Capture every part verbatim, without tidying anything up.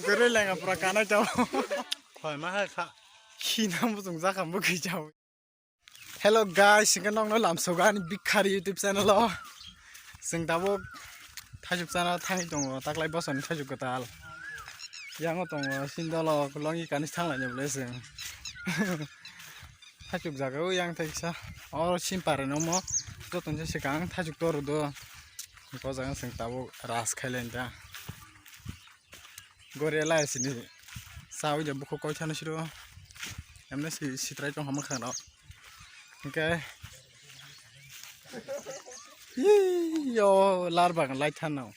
Kwrwi lenga pura kanai tao. Khoi ma hai kha. Khina muchung jakha bwkhi chao. Hello guys, hingke nokno lamsogo ani Bikhari YouTube channel o. Chwng tabuk thaisuk chana thangwi tongo, taklai bosoni thaisuk kwtal. Yango tongo, sindolo longi kanis thanglaini bwlai chwng. Thaisuk jaga o yang thaisa. Oro simpare no mo. Jotoni se swkang thaisuk toru do. Bo jaga chwng tabuk ras khailaini ta. Goria lai sini. Sawi de bukhuk koi thani siro. Emne si sitrai tong hama khana. Hingke. Yo lar bagan lai thano.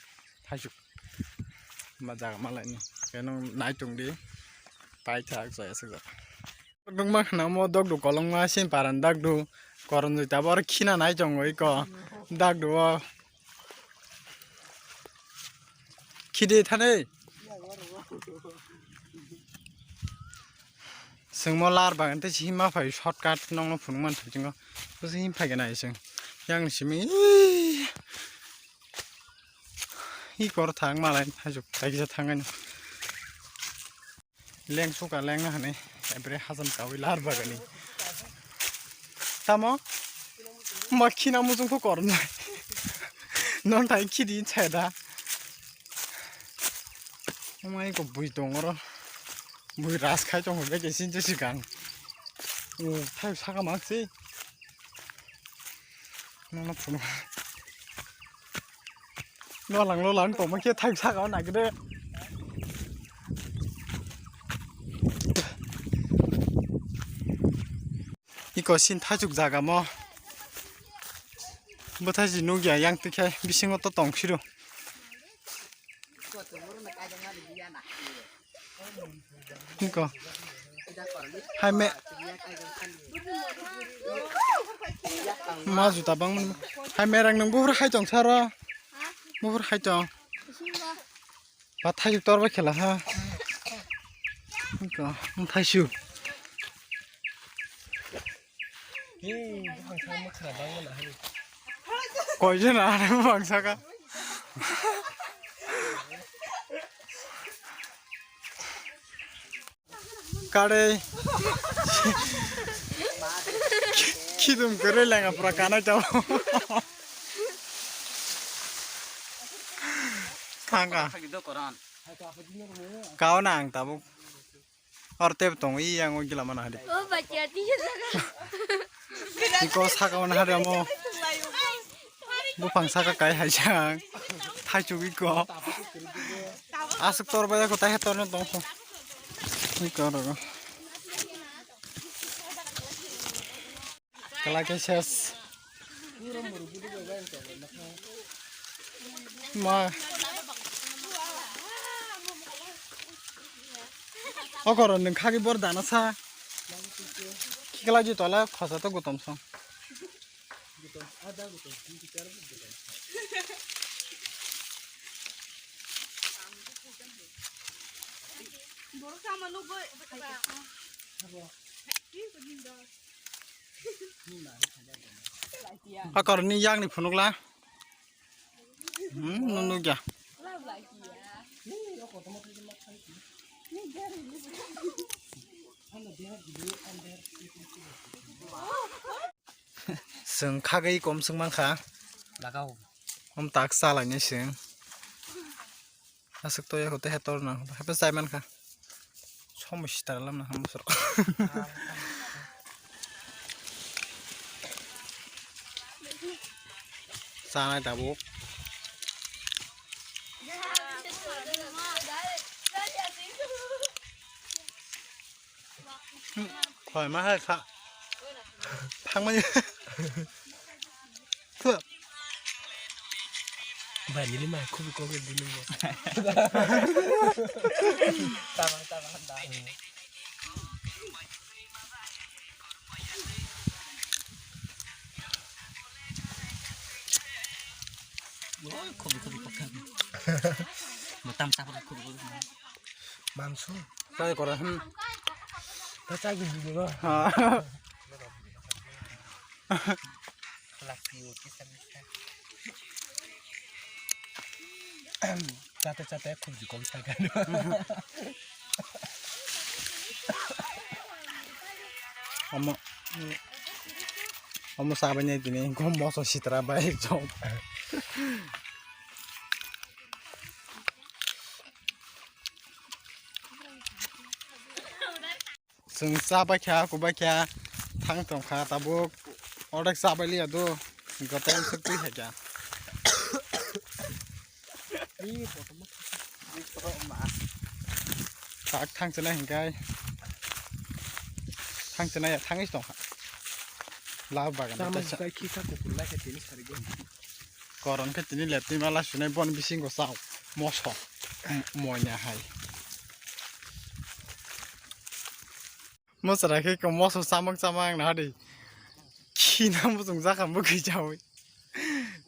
Thaisuk. Ma jaga malai ni. Keno nai tong di. Pai thak jaya se jaga. Nungma khna mo dogdu kolongma sin paran dagdu. Koron jui tabor khina nai chongo iko. Dagdu o. Khidi thani. Sengmo lar bagan te hima phai shortcut nongno phunukman thai chingo. Bose him phai gana iseng. Yang simi. Hi kor thang malai thajok thai kisa thangani. Leng suka leng na hane. Ebre hasan kawi lar bagani. Tamo? Ma khina muchung ko kornai. Non thai khidi chai da. Omai ko bui tongoro. Bui ras khai tong hoi ke sin je sikang. Thai saka mak si. Nono phunu. Nolang nolang tongma khe thai saka o nagide. Iko sin thaichuk jaga mo. Bwthaisi nukya yang tikhe bisingo to tong siro. Iko. Hai me. Ma juta bang. Hai merang nung buhur hai tong saro. Buhur hai tong. Ba thaisu tor ba khela ha. Ko, thaisu. Koi jena ani bangsa ka. Kare. Khidum kere lenga pura kanai tao. Thangka. Kao na ang tabuk. Or tep tong i yang o gila mana hadi. O bacha tiya jaga. Iko saka mana hadi amo. Buphang saka kai hai jang. Thai chugui ko. Asuk tor baya ko tai he tor no tong ko. Iko ro. Kala ke ses. Ma. Okoro nung khagi bor dana sa. Kikala ji tola khosa to gutom song. Akor ni yang ni phunukla. Hmm, nunu kya. Seng khagai kom seng mangkha. Lagao. Om tak salai ni seng. Aswk to yako tei hetor no hepe chai mankha. Somo sitara lamna ham bosor. Chanai tabuk. Khoi ma hai kha. Thangmani. Ba nini ma khubi kok dini mo. Tama tama da. Oi khubi khubi kok. Matam tama khubi khubi. Mangso. Try kora, hmm. Try kora, hmm. Ha. Chate chate khubji kok thakha. Omo, omo sabaini tini gom moso sitra bai chong. Chwng cha bai kha, kubai kha, thang tong kha, tabuk ordek cha bai liya do, gotom swk twi hai kha. Tak thang chenai hingkai, thang chenai ya, thang is tong kha. Lab bagan Tamo kaisa. Kai khisa kukur lai khe tini sari go. Koron khe tini leptwi mala sunai bon bisingo chao moso. M-, moina hai. Mosra khe ko moso chamang chamang na di. Khina muchung jakha mukhi chawi.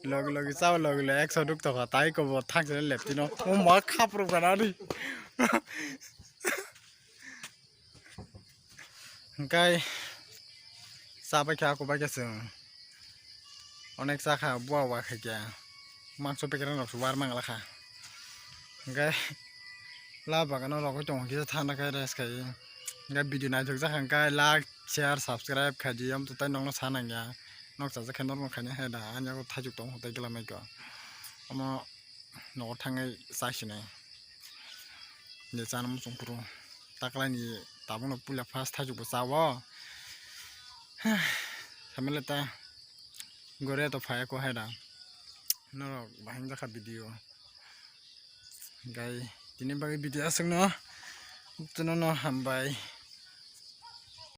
Logi logi chao logi logi ekso duk tokha tai ko bo thang chale leptino. O ma khapro kana di. Hingkai cha bai kha, kubai kha chwng onek cha kha, bua wa khai kha, mangso packet rok se war mang la kha. Hingkai la bagano rogwi tongo kisa thana khai rest khai. Hingkai video naithok jak hingkai like, share, subscribe khai di, amtwtai nokno sa nangya, nok chajak khe normal khaina hai da, ani yago thaichuk tongo tei glamai ko. Omo nogo thangwi chai sinai. Je chana muchung phuru taklaini tabukno puila first thaichukbo chao. Samele ta gore to phai ko hai da. Norok bahai wngjakha video. Gai tini bagwi video aswkno. Chwngno hambai.